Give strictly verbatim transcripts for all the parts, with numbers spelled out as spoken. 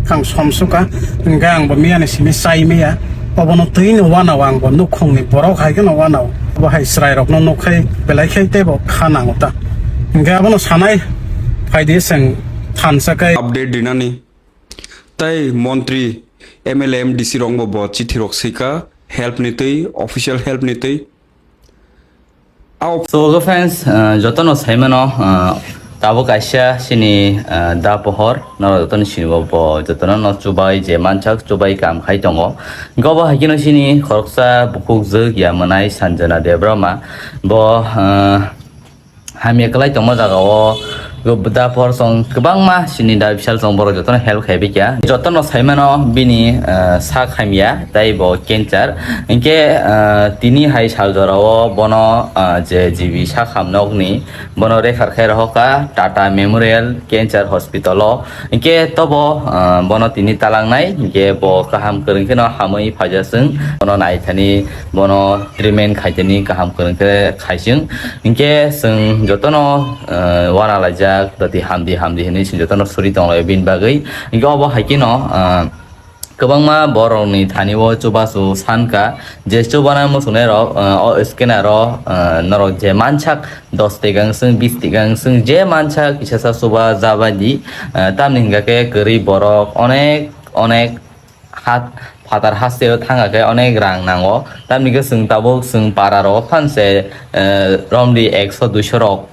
Ang somsuka, hingke ang bo miyani simi chai miya. Obono twi no wanao ang bo nukhungni borok hai kheno wanao. Bo hai chwrai rokno nukhai belai khai tei bo kha nango ta. Hingke abono sanai phaidi chwng thansa kai. Update rinani. Tai montri, M L A, M D C rokbo bo chithi rok swika, help ni twi, official help ni twi. Ao. So, okay, friends, uh, jotono saimano, uh, tabuk kaisa chini, uh, da pohor, norok jotono sinibo bo jotono no chubai je manchak chubai kam khai tongo. Gobo haikino chini khoroksa bukhuk jwk ya mwnai Sanjana Debbarma. Bo, uh, hamya kwlai tongma jaga o, go-, da por song kwbangma sini da bisal song borok jotono help khai bikya. Jotono saimano bini, eh, sak hamya, tai bo cancer. Hinkhe, eh, tini hai sal jora o bono, eh, je G B sak hamnokni bono refer khai rohokha Tata Memorial Cancer Hospital o. Hinkhe tobo, ah, bono tini talangnai, hinkhe bo kaham kwrwng kheno hamwi phaijasung. Bono naithani, bono treatment khaitani kaham kwrwng khe khaisung. Hinkhe chwng jotono, ah, uanalaijak, dati hamdi hamdi hinwi chwng jotono suri tonglaio bini bagwi. Hinkhe obo haikheno, ah, kwbangma borokni thani o chubachu sankha, je chubana muchungnairok, ah, o scanner o, ah, norok je mansak dos tega wngsung, bis tega wngsung, je mansa kisasa chuba jabaidi, eh, tamni hingka khe kwrwi borok onek, onek hat, phatar hasteo thangkha khe onek rang nango. Tamni khe chwng tabuk chwng para rogo phanse, eh, romri ekso duiso rok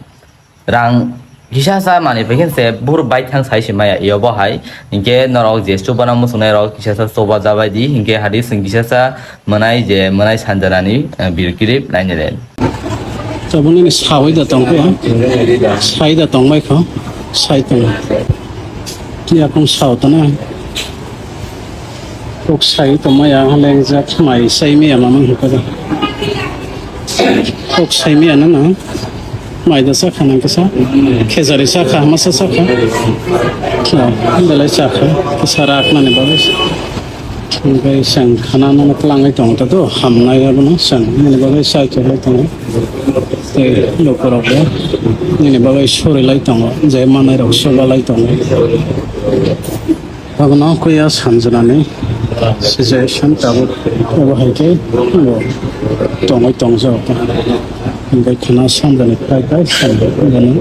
rang kisasa manwi phaikhe se bur baithang sai se maya iyo bo hai. Hinkhe norok je chubana muchungnairok kisasa chuba jabaidi, hinkhe hadi chwng kisasa mwnai je mwnai Sanjanani, eh, video clip nainai le. Tabuk nini sawi da tong kho, sai da tong bai kho, sai tong. Yakung sao tana. Kok sai tong maya lengjak mai sai miya mama hukada. Kok sai miya na na. Mai da sa khana kasa. Khejari sa kha, masa sa kha. Belai sa kha. Kisa rak nani bagwi. Hingke chwng khana no twlangwi tongo ta do, hamnai abono chwng nini bagwi chai tongwi tongo. Tei lukurok bo nini bagwi sorilai tongo, je manai rok sobalai tongo. Abono kuya Sanjanani situation tabuk obo hai khe bo tongwi tongjago. Hingke khana Sanjani phai phai chwng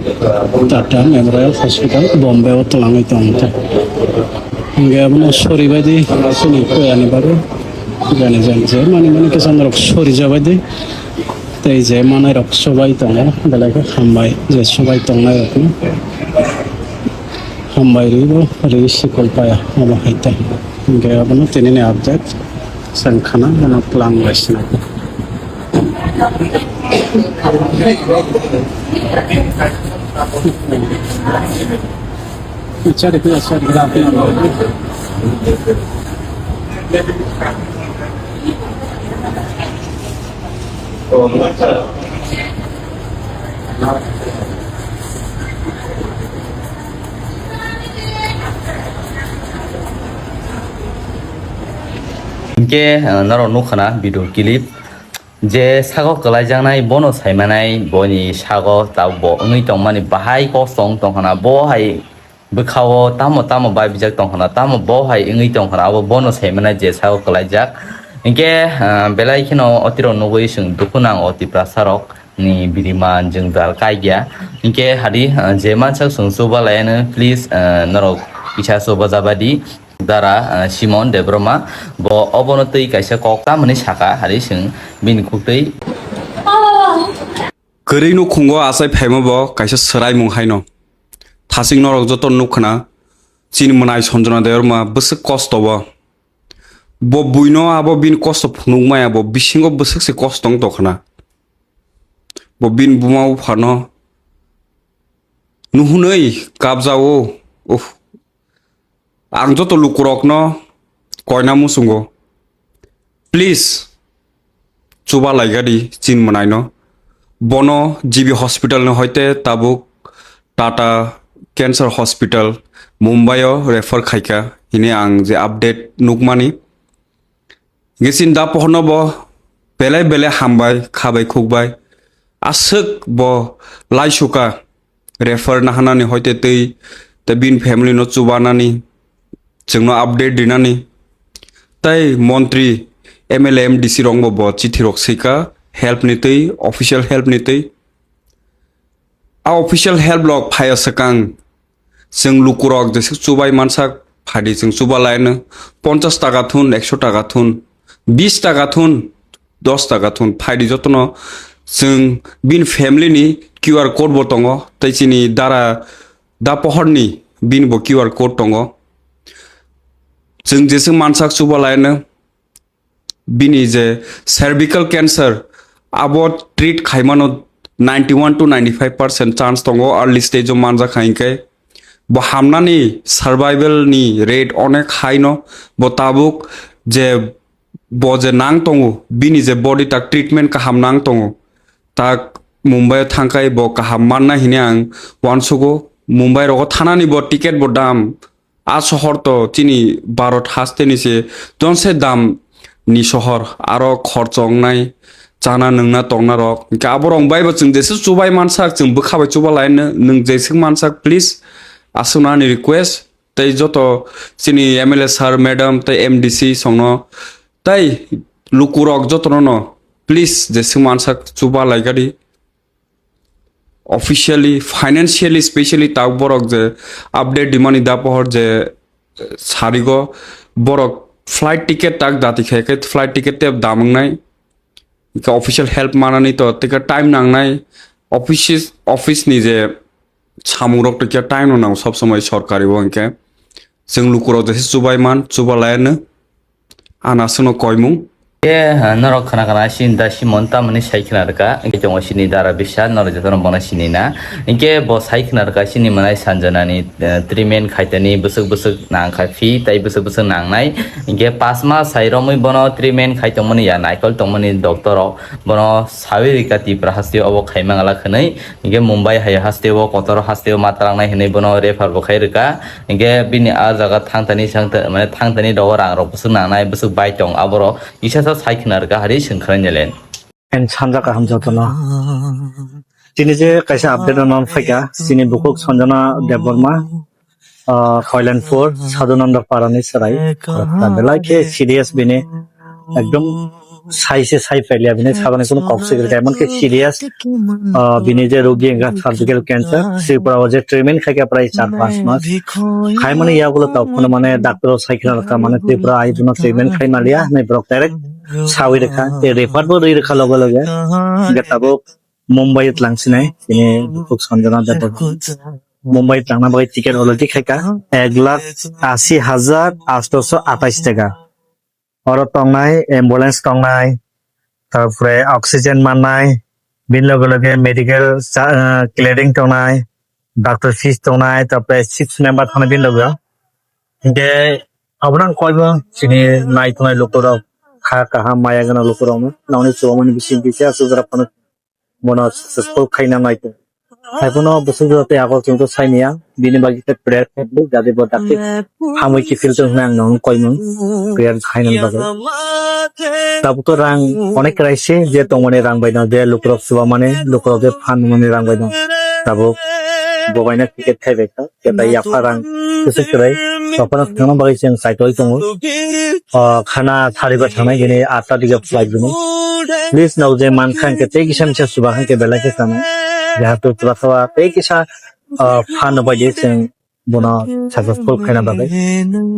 bono Tata Memorial Hospital Bombay o twlangwi tongo ta. Hingke abono sori bai di, chini koyani bagwi. Jani jani je mani mani kisa norok sori jabai di. Tei je manai rok sobai tongo, belai khe hambai je sobai tongnai rokno. Hambai ribo ri sikul paya omo hai ta. Hingke abono tini ni update. Chwng khana bono twlang bai sina. Hinkhe, ah, norok nukha na video clip, je sago kwlaijaknai bono saimanai, boni sago tabuk bo wngwi tongmani bahai kosto wng tongkha na, bo hai bwkhao tamo tamo baibijak tongkha na, tamo bo hai wngwi tongkha na, abo bono saimanai je sago kwlaijak. Hinkhe, ah, belai kheno otirok nugwi chwng dukhu nango Tiprasa rok ni birima jwngjal kaikya. Hinkhe hadi, ah, je mansak chwng chuba laiano, please, ah, norok kisa chuba jabadi. Dara, ah, Simon Debbarma bo obono twi kaisa kok tamani saka, hadi chwng bini khuktwi. Kwrwi nukhungo achai phaima bo kaisa swraimung haino. Thasing norok joto nukha na, chini mwnai Sanjana Debbarma bwswk kosto bo. Bo buino abo bini kosto phunukmaya, bo bisingo bwswk se kosto wng tongkha na. Bo bini buma buphano nuhunwi kapjao. Uff. Ang joto lukurokno koina muchungo. Please, chuba laigadi chin mwnaino. Bono G B hospital ni hoite tabuk Tata Cancer Hospital Mumbai o refer khaika hini ang je update nukmani. Gisin da pohorno bo belai belai hambai, khabai khukbai. Aswk bo laisuka refer nahanani hoite twi, tei bini family no chubanani. chwngno update rinani. Tai montri, M L A, M D C rokbo bo chithi rok swika help ni twi, official help ni twi. A official help rok phaiya swkang chwng lukurok jeswk chubai mansak phaidi chwng chuba laino, ponchas taka thun, ekso taka thun, bis taka thun, dos taka thun phaidi jotono chwng bini family ni Q R code bo tongo tei chini dara da pohor ni bini bo Q R code tongo. Chwng jeswk mansak chuba laino bini je cervical cancer abo treat khaimano ninety one to ninety five percent chance tongo early stage o manjak kha hinkhe bo hamnani survival ni rate onek high no bo tabuk je bo je nang tongo bini je body tak treatment kaham nang tongo tak Mumbai o thangkhai bo kaham manna hini ang uansugo Mumbai rogo thanani bo ticket bo dam. A sohor to chini Bharat haste ni se tonse dam ni sohor, aro khorcho wngnai, chana nwngna tongna rok. Hinkhe aborok bai bo chwng jesa chubai mansak, chwng bwkha bai chuba laino, nwng jeswk mansak, please, aswkno ani request. Tei joto chini M L A sir, madam, tei M D C songno, tei lukurok jotono no, please, jeswk mansak chuba laikadi. Officially, financially, specially tak borok je update dimani da pohor je sarigo borok flight ticket tak dati khe khe flight ticket te dam wngnai. Ka official help manani to teka time nangnai. Office, office ni je samung rok teka time no nang sob somoi sorkari bo hinkhe. Chwng lukurok je chubai man, chuba laino. Ana aswkno koimung. Ke, ha, norok khana khana sini da Simon tamani sai khna rwkha. Hinkhe tongo sini dara bisa, norok jotono bono sini na. Hinkhe bo sai khna rwkha sini mwnai Sanjana ni, eh, treatment khaitani bwswk bwswk nang kha phi, tai bwswk bwswk nangnai. Hinkhe pas mas sai romwi bono treatment khai tongmani ya, naikol tongmani doctor rok bono sawi rwkha Tripura haste obo khaima ngala khwnwi. Hinkhe Mumbai hai haste o, kotor haste o ma talangnai hinwi bono refer bo khai rwkha. Hinkhe bini a jaga thangtani sangta-, mane thangtani rogo rang rok bwswk nangnai, bwswk bai tong aborok kisa sa sai khna rwkha hari swng khna nyalen. And sanja kaham jotono. Tini je kaisa update no non phaikha, chini bukhuk Sanjana Debbarma, ah, Koilanpur, Sadhananda Parani Sarai. Belai khe serious bini, ekdom sai se sai phailiya bini, sabani kuno kok se gri, emon khe serious, ah, bini je rogi engkha cervical cancer, Tripura o je treatment khaikha prai char panch mas. Khaimani yagulo tau phano mane doctor o sai khna rwkha mane Tripura ai bono treatment khai maliya, hinwi borok direct sawi rwkha, tei refer bo rwi rwkha loge loge. Hinkhe tabuk Mumbai o twlang sinai, tini bukhuk Sanjana Debbarma. Mumbai twlangna bagwi ticket already khaikha, ek lakh asi hajar atosho atais taka. Oro tongnai, ambulance tongnai, tarpore oxygen mannai, bini loge loge medical cha-, ah, clearing tongnai, doctor fees tongnai, tarpore six member thani bini loge. Hinkhe abono ang koibo chini nai tongnai lukurok, kha kaham maya gwnang lukurokno, nokni chubamani bising kisa aswk jora phano bono successful khaina nai tongo. Haiphano bwswk jora tei agor chwngno saimanya, bini bagwi khe prayer khaidi, jate bo dakti hamwi kiphil tong hwnwi ang nono koimung, prayer khainani bagwi. Tabuk to rang onek krai se, je tongmani rang bai no, je lukurok chubamani, lukurok je phan mani rang bai no. Tabuk bo bai no ticket khai bai kha. Keta yapharang kwswk kwrwi. Tokphano thangna bagwi chwng chaitoi tongo. O khana sariba thangnai hwnwi atta dige flight hwnwi. Please, nok je mankha hwnkhe tei kisa misa chuba hwnkhe belai khe sanai. Jehetu chuba saba tei kisa, o, phan rwbaidi chwng bono successful khaina bagwi.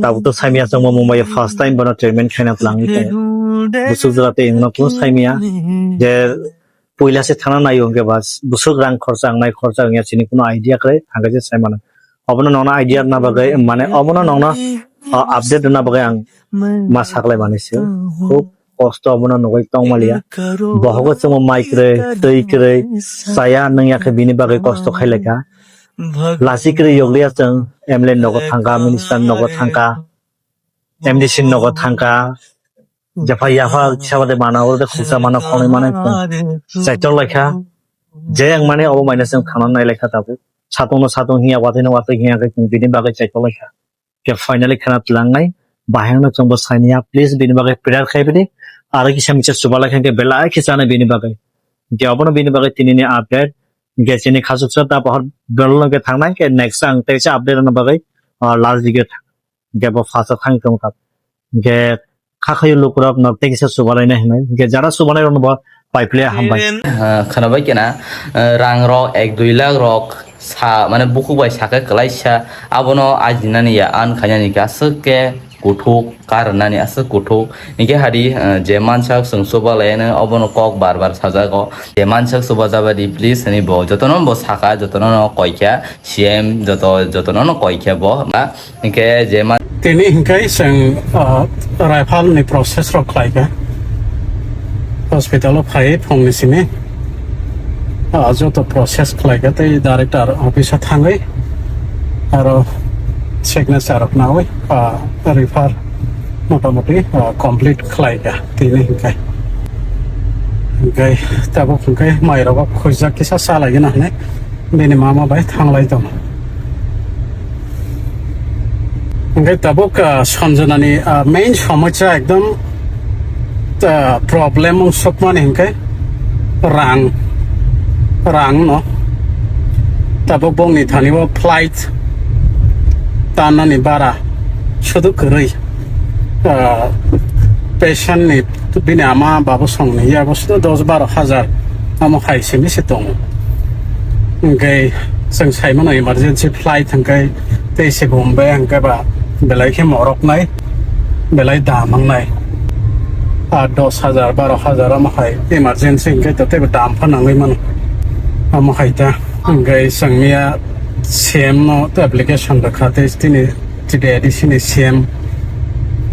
Tabuk to saimanya chwngbo Mumbai o first time bono treatment khaina twlangwi tongo. Bwswk jora tei wngno kuno saimanya je puila se thangna naio hwnkhe ba bwswk rang khorcha wngnai khorcha wngya chini kuno idea kwrwi hwnkhe se saimano. Obono nokna idea rwna bagwi, mane obono nokna, uh, update rwna bagwi ang ma saklai mani se. Khub kosto obono nugwi tongmaliya. Bohogo chwngbo mai kwrwi, twi kwrwi, chaya nungya khe bini bagwi kosto khailaikha. Lachi kwrwi yokliya chwng M L A nogo thangkha, minister nogo thangkha, M D C nogo thangkha. Jepha yapha kisa bade mana oro de khuksa mana khonwi mane chaitor laikha. Je ang mane obo maina chwng khana nai laikha tabuk. Satungno satung hiya, wathaino watwi hiya khe chwng bini bagwi chaitor laikha. Khe finally khana tlangnai, bahai no chwngbo sainiya, please bini bagwi prayer khai bini. Aro kisa misa chuba laikha khe belai khe chana bini bagwi. Khe obono bini bagwi tinini update. Khe chini khasuksa ta pohor belong khe thangnai, khe next ang teisa update rwna bagwi, ah, last video thang. Hingke bo phaso thangwi tongkha. Hingke kha khayo lukurok no tei kisa chubalaina hinwi. Hingke jara chubanai rokno bo pai phle hambai. Ah, khwnabai kena, ah, rang rok ek dui lakh rok sa, mane bukhuk bai sakhe kwlaisa abono ajinani ya an khainani khe aswk khe kuthuk karnani aswk kuthuk. Hingke hadi, ah, je mansak chwng chubalaiano obono kok bar bar sajago. Je mansak chubajabadi please hinwi bo jotono bo sakha, jotono no koikha. C M joto, jotono no koi khe bo, ba, hingke je ma- Tini hingke chwng, ah, referral ni process rok khlai kha. Hospital o phai phung ni simi, ah, joto process khlai kha tei director office o thangwi aro signature rok nawi, ah, refer motamoti, ah, complete khlai kha tini hingke. Hingke tabuk hingke mai rok khuijak kisa salai gana hinwi. Bini mama bai thanglai tongo. Hingke tabuk, ah, Sanjanani, ah, main somosya ekdom, ah, problem wng sukmani hingke rang, rang no. Tabuk bongni thani o flight tanani bara sudu kwrwi, ah, patient ni bini ama babu songni yago sudu dos baro hajar amo hai simi se tongo. Hingke chwng saimano emergency flight hingke tei se Bombay hingke ba belai khe morok nai, belai dam wngnai. Ah, dos hajar, baro hajar amo hai emergency hingke to teibo dam pha nangwi mano. Amo hai ta hingke chwng miya C M no to application rwkha tei tini T D A D C ni C M,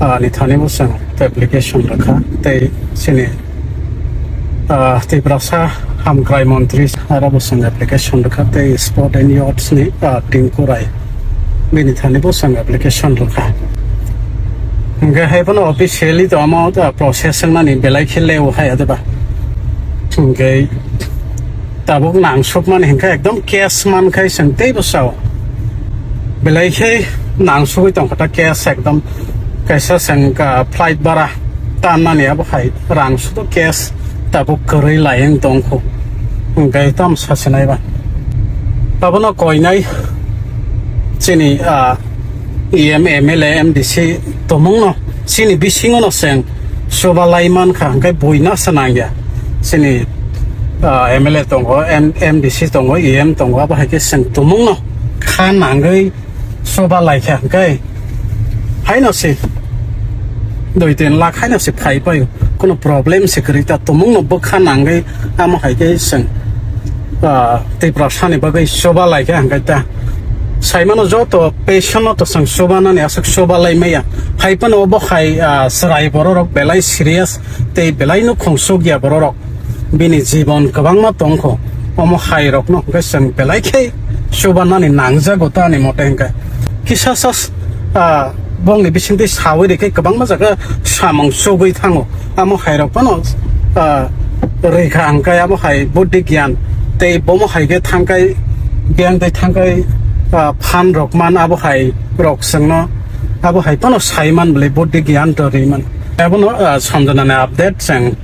ah, ni thani bo chwng application rwkha tei chini, ah, Tiprasa Hamkrai Montri aro bo chwng application rwkha tei Sport and Yachts ni, ah, Tinku Rai bini thani bo chwng application rwkha. Hingke hai bono officially to amo, ah, process wngnani belai khe leo hai adeba. Hingke tabuk nangsukmani hingke ekdom cash mankhai chwng teibo sao. Belai khe nangsugwi tongkha ta cash ekdom. Kaisa chwng, ah, flight bara tannani abo hai rang sudu cash tabuk kwrwi layeng tongkhu. Hingke tamo sasinai ba. Abono koinai chini, ah, E M, M L A, M D C tomungno chini bisingono chwng chubalai mankha, hingke buina se nangya. Chini, ah, M L A tongo, M-, M D C tongo, E M tongo, abo hai khe chwng tomungno kha nangwi chubalai kha, hingke haino se dui tin lakh haino se phai paio, kuno problem se kwrwi ta, tomungno bwkha nangwi amo hai khe chwng, ah, Tiprasani bagwi chubalai kha, hingke ta saimano joto patient no to chwng chubanani aswk chubalai maya, hai phano obo hai, ah, chwrai bororok belai serious tei belai no khungsukya bororok. Bini jibon kwbangma tongkho, omo hai rokno hwnkhe chwng belai khe chubanani nangjago ta ani mote hwnkhe. Kisa sa, ah, bongni bisingtwi sawi rikhe kwbangma jaga samung chugwi thango. Amo hai rok phano, ah, rikha hwnkhe amo hai buddhi gyan tei bomo hai khe thangkai biyang tei thangkai, ah, phan rok man abo hai rok chwngno abo hai phano sai man bwlai buddhi gyan to ri man. Abono, ah, Sanjanani update chwng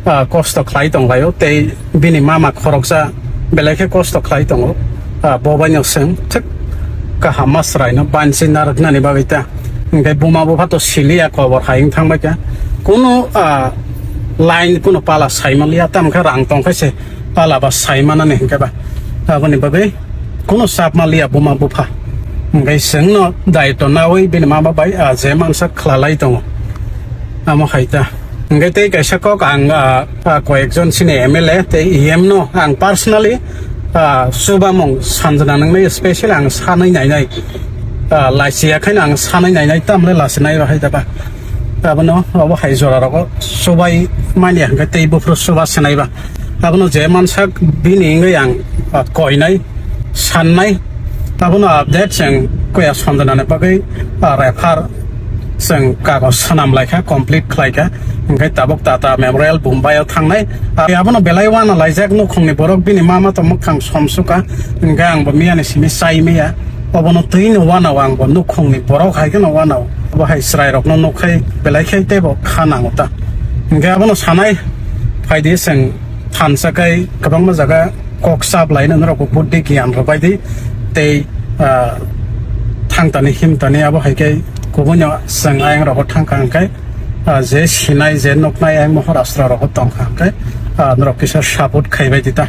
ah, kosto khlai tonglaio tei bini mama khoroksa belai khe kosto khlai tongo. Ah, bo baino chwng thik kaham ma chwraino banchi narwknani bagwi ta. Hingke buma bupha to siliya kobor hai wng thangbai kha. Kunu, ah, line kunu pala sai manliya, tamo khe rang tong khe se pala ba sai manani hingke ba. Aboni bagwi kunu chap manliya buma bupha. Hingke chwngno daitw nawi bini mama bai, ah, je mansa khwlalai tongo. Amo hai ta. Hingke tei kaisa kok ang, ah, ah, koyekjon chini M L A tei E M no ang personally, ah, chubamung Sanjana nangni special ang sanwi nainai, ah, lachi ya khaino ang sanwi nainai tamle lachi nai rohai daba. Abono obo hai jora rogo chubai manya hingke tei buphuru chuba sinai ba. Abono je mansak bini wngwi ang, ah, koinai, sannai. Abono update chwng kuya Sanjanani bagwi, ah, refer chwng kagoj swnam laikha, complete khlaikha. Hwnkhe tabuk Tata Memorial Bombay o thangnai. Ah, abono belai uanalaijak nukhungni borok bini mama to mwkhang somsukha. Hwnkhe ang bo miyani simi chai maya. Obono twi no uanao ang bo nukhungni borok hai kheno uanao. Obo hai chwrai rokno nukhai belai khai teibo kha nango ta. Hwnkhe abono sanai phaidi chwng thansa kai kwbangma jaga kok chap laino norok bo buddhi giyan rwbaidi tei, ah, thangtani himtani abo hai khe Kubui no chwng ayang rogo thangkha hwnkhe, ah, je sinai je nuknai ayang Maharashtra rogo tongkha hwnkhe, ah, norok kisa support khaibai di ta.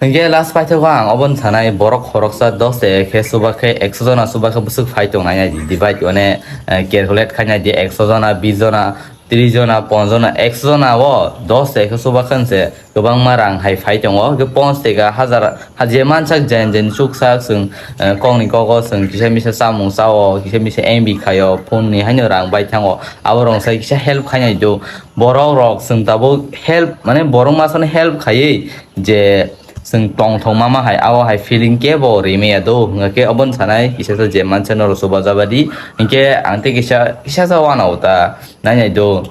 Hingke last paithago ang oboni sanai borok khoroksa dos te khe chuba khe ekso jona chuba khe bwswk phai tongnai nai di divide one, eh, calculate khai nai di ekso jona, bis jona, tris jona, ponch jona, ekso jona o dos te khe chuba khe se kwbangma rang hai phai tongo. Hingke ponch teka hajar ha je mansak jen jen chuksak chwng, eh, kokni kogo chwng kisa misa chamung chao, kisa misa M B khaio, phone ni haino rang bai thango, abo rong sai kisa help khai nai do. Borok rok chwng tabuk help mane borok masano help khaiwi je chwng tongthok mama hai abo hai feeling kebo rimaya do hwnkhe oboni sanai kisa je mansa norok chuba jabadi hwnkhe ang tei kisa kisa sa wanao ta nainai do.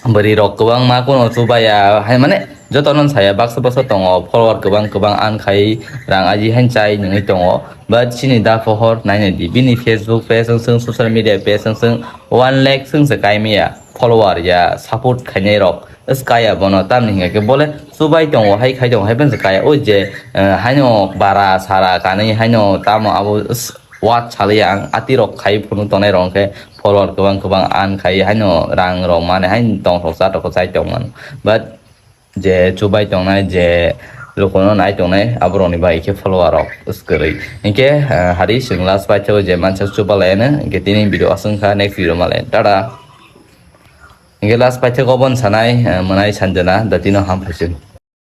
Bwrwi rok kwbangma kuno chubaya hai mane jotono saya baksa baksa tongo, follower kwbang kwbang an khai rang aji han chai nungwi tongo, but chini da pohor nainai di bini Facebook page wng swng social media page wng swng one lakh swng se kaimaya follower ya support khainai rok. Kaya bono tamni hingka khe bole chubai tongo hai khai tongo hai phano kaya o je, eh, haino bara sara kanwi haino tamo abo s-, wat saliya ang ati rok khai phunu tongnai rok khe follower kwbang kwbang an khai haino rang rok mane haino tong rok cha rok chai tong mano, but je chubai tongnai je lukuno nai tongnai abo rokni bai khe follower rok swkirwi hinkhe, eh, hari chwng last paithago je mansa chuba laiyano hinkhe tini video aswng kha next video malai tata. Hingke last paithak obon sanai, eh, mwnai sanjana datino ham phaising.